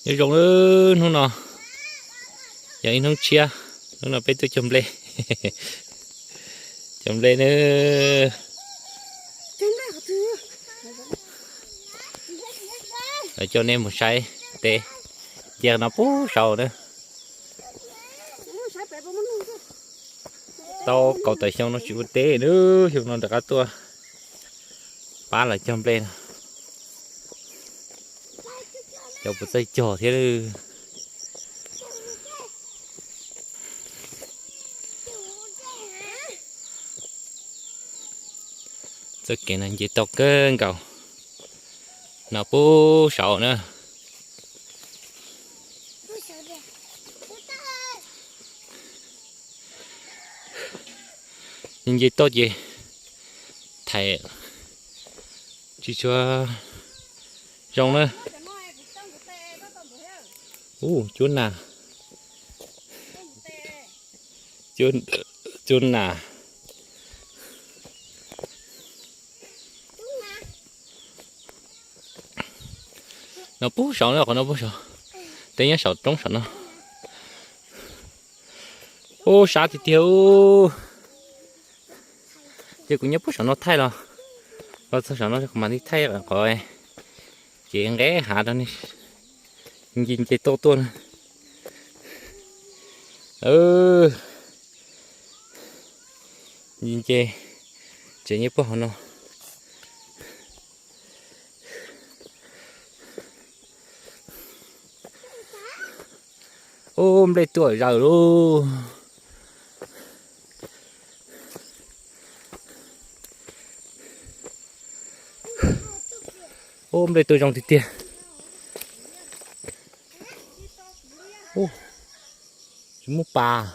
Nyob zoo, hnub no yog ib hnub tshiab, hnub no peb tuaj cog nplej. Cog nplej na. Coj nej mus saib teb, nce no puag saud na. Tau kaum tawm xyoo no tsis ua teb na, xyoo no rov qab tuaj pab lawv cog nplej no. Cov puas txawj cog thiab. Txoj kev no nce tau kawg nkaus, no puag saud na. Nce toj ces thaiv tsis tshua zoo na. Ub, cuab nas, cuab nas. No puag saud no, qhov no puag saud, teb nyob saum roob saum no. Ub, sab tiag tiag. Ces kuv nyob puag saum no thaij los, los txog saum no kuv mam li thaij qhov ces nqe hav rau nej nce nce toj tuaj na. Nce nce, tsev nyob puag hauv no. Ub, nplej tuaj zaws lauj. Ub, nplej tuaj zoo tiag tiag. Ub, tsis muaj pas.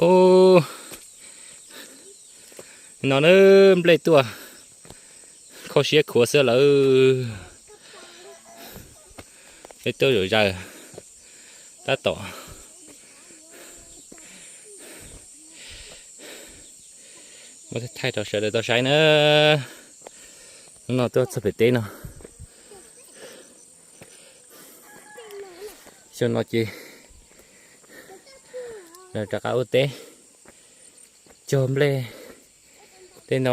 Ub, no na, nplej tuaj kho siab khuav xwb lawm. Nplej tuaj zaws zaws tab tom. Muab thaij rau sawv daws tau saib na. Hnub no tuaj txog pem teb no. Xyoo no ces lawv rov qab ua teb cog nplej. Tej no,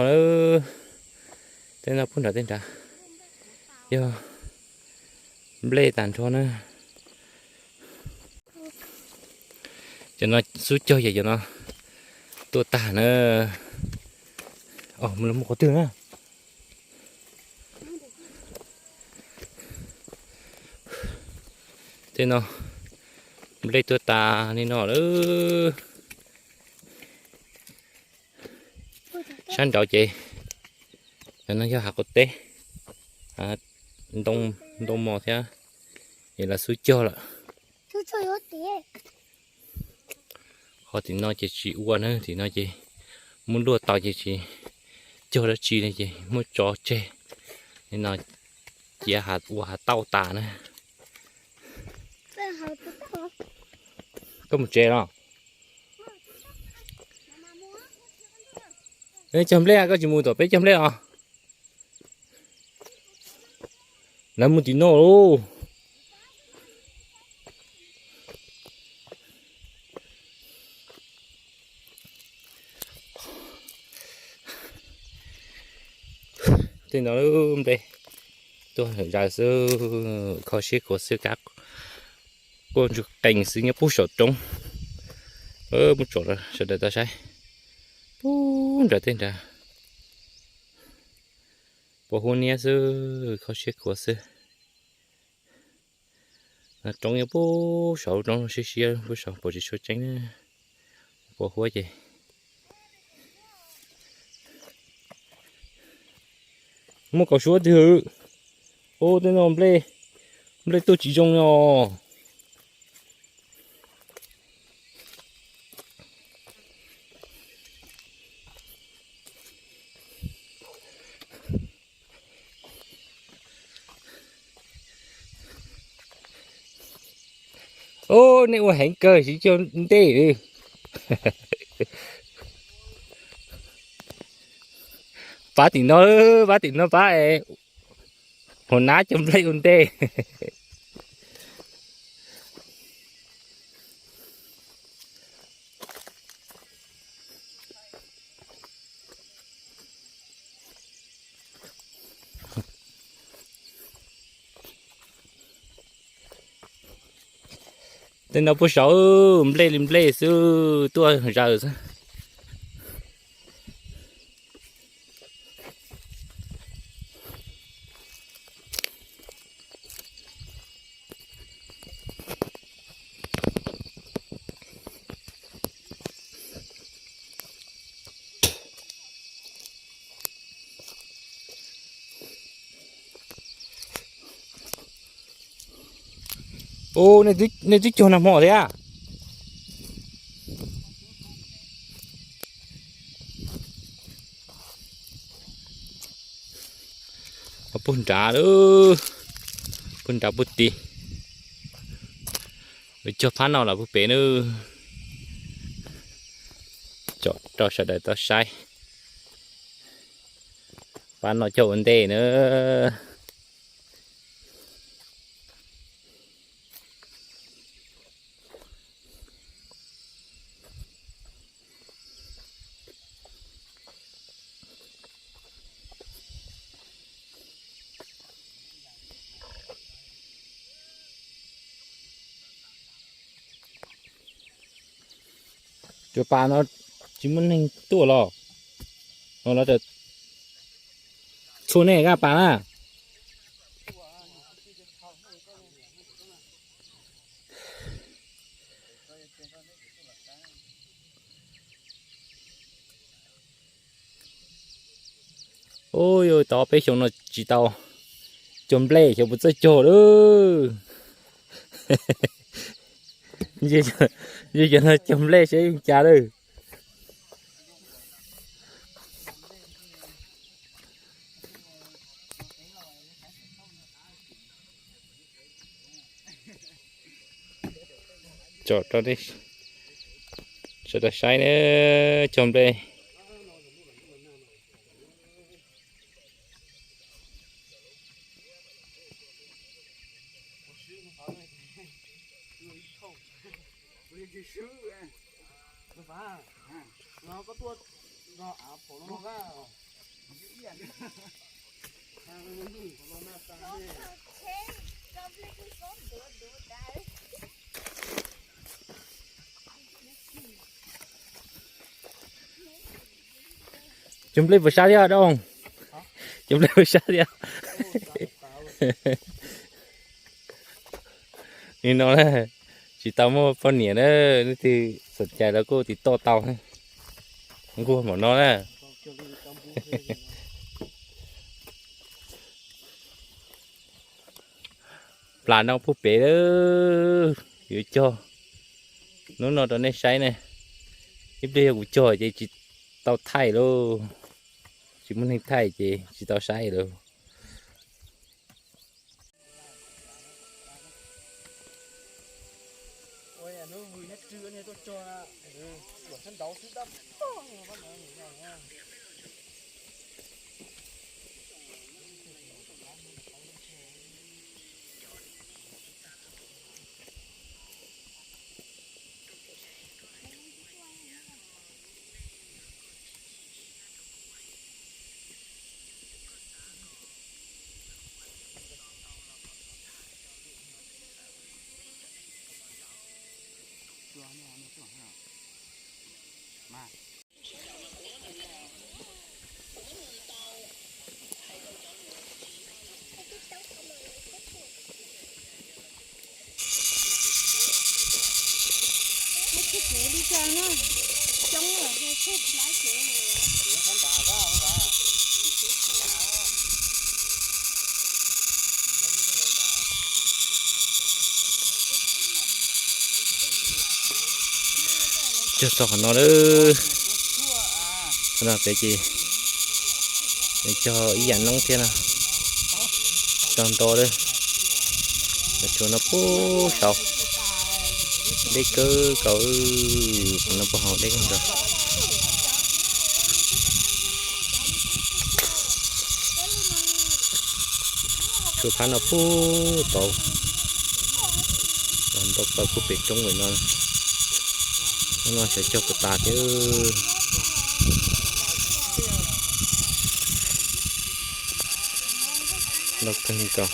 tej no puag nram tej nrad yog nplej tag nrho na. Cov no xub cog yog cov no tuaj tag na. Os, mus los mus qhov twg na. Tej no nplej tuaj tas li no lawm. Sab nraud ces no yog hav quav teb, ntoo mos thiab, es lawv xub cog lawm. Qhov tim no ces tsis ua na, tim no ces muab luaj tau ces tsis cog dab tsi li ces muab tso tseg. Li no cia ua hav tauj tas na. Koj mus tsev los? Cog nplej, koj tsis mus tom peb cog nplej los? Lawv mus tim no lauj. Tej no nplej tuaj zaws xwb, kho siab khuav xwb, kab quaj ntsug qees xwb, nyob puag saum roob. Muab tsom sawv daws tau saib, puag nram tej nrad, puas huab niab xwb, kho siab khuav xwb. Roob nyob puag saum, roob siab siab puag saum, puas tsis tshua tseeb, puas huab ces. Muaj kaus suab twg? Ub, tej no nplej, nplej tuaj tsis zoo no. Ub, nej ua heev kawg, tsis cog ntej. Pab tim no, pab tim no pab es, hauv nab cog nplej ua ntej. Tej no puag saud nplej li nplej xwb, tuaj zaws xwb. Ub, nej twb cog nag hmo thiab. Puag nrad, puag nrad puag tid. Cog phab no los puag pem na. Tsom rau sawv daws tau saib. Pab no cog ua ntej na. Cov pas no tsis muaj neeg tuaj los? Los txhua nej kaj pas na. Ub, yog tau peb xyoo no tsis tau cog nplej, xyov puas txawj cog lawm. Yog cov no cog nplej saib yeej cas lawm. Tsom rau nej sawv daws saib na, cog nplej. Cog nplej puas sab thiab doo? Cog nplej puas sab thiab? Nim no na, tsis tau muaj poj niam na, leej twg xom cai los kuj tiv toj tau. Nquag npaum no na. Plas no puag pem lawm, yuav cog hnub no rau nej saib ne. Ib pliag yog kuv cog ces tsis tau thaij lauj, tsis muaj neeg thaij ces tsis tau saib lauj. Cog txog qhov no lawm. Qhov no pem ces cog ib yam noob thiab no. Cog nto lawm. Cov tshuaj no puag saud deb kawg nkaus, qhov no puag hauv deb kawg nkaus. Tus phab no puag tod, ntau plaws puag pem roob lawm no. Hnub no sawv cog puas tas thiab. Ntau kawg nkaus.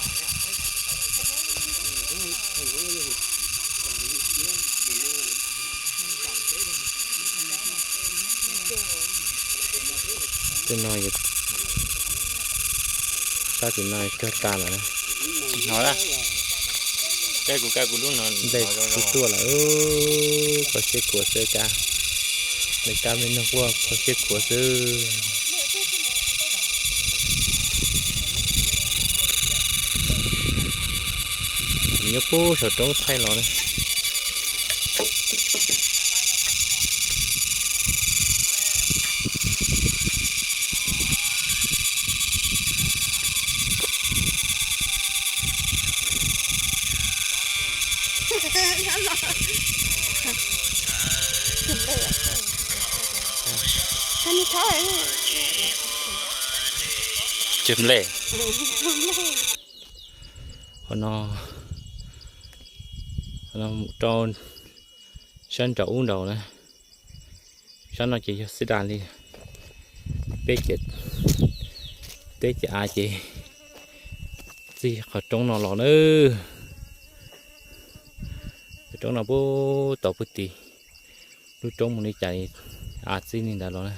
Tej no, sab tim no cog tas lawm. Hnov lawm, kuv kuv lub no nplej tuaj lawm, kho siab khuav xwb kab. Nplej kab me noog quaj kho siab khuav xwb. Nyob puag saum roob thaij los na. Cog nplej. Qhov no, qhov no mus rau sab nraum ub nraud na. Sab no ces yog xwb das li. Peb ces, peb ces av ces txij qhov roob no los na. Qhov roob no puag tod puag tid, lub roob mus li cas av txij li ntawd los na.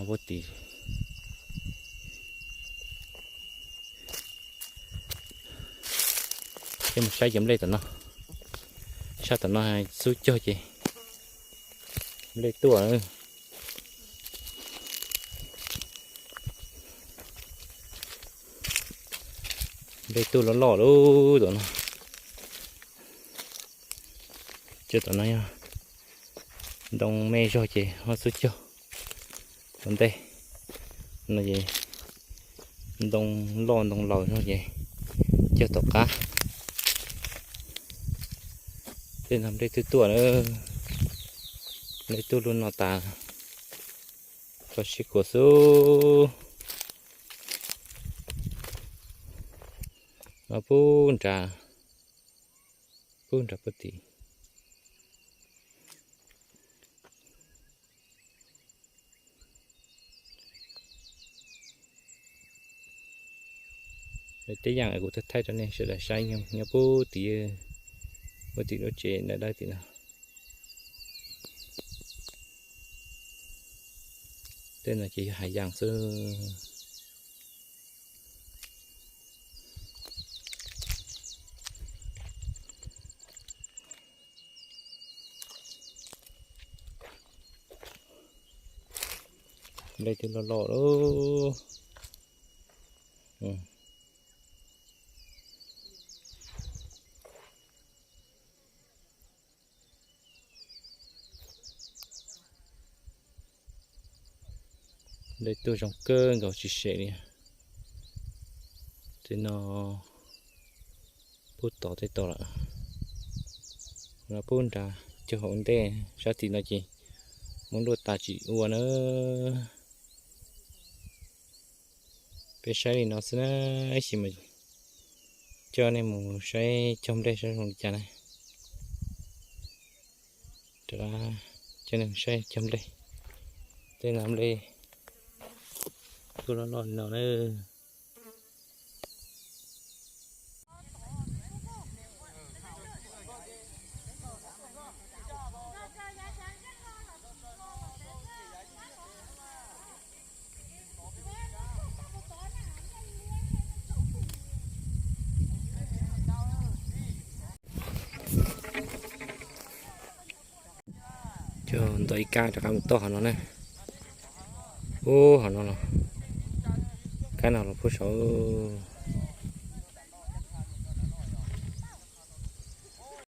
Puag tid. Peb mus saib cov nplej tom no. Sab tom no xub cog ces nplej tuaj. Nplej tuaj loj loj lub tom no. Cov tom no yog ntoo me zog ces ho xub cog tom ntej no es ntoo loj ntoo laus zog ces cog tom qab. Tej no nplej twb tuaj na, nplej tuaj lub no tas, kho siab khuav xwb. No puag nrad, puag nrad puag tid. Tej yaam kuv thaij rau nej sawv daws saib nyob puag tim, puag tim lub tsev ntawm dawb tim no. Tej no ces yog hav yaam xwb. Nplej twb loj loj lawm. Nplej tuaj zoo kawg nkaus tsis sem li. Tej no puag tod tej tod lawm. No puag nrad cog hauv ntej, sab tim no ces muab luaj tas tsis ua na. Peb saib li no xwb na, ib sim mas coj nej mus saib cog nplej saib zoo li cas na. Rov coj nej mus saib cog nplej. Tej no nplej tuaj loj loj li no na. Cog ntau ib kab rov qab mus toj hov no na. Ub, hov no los, kab no los puag saud.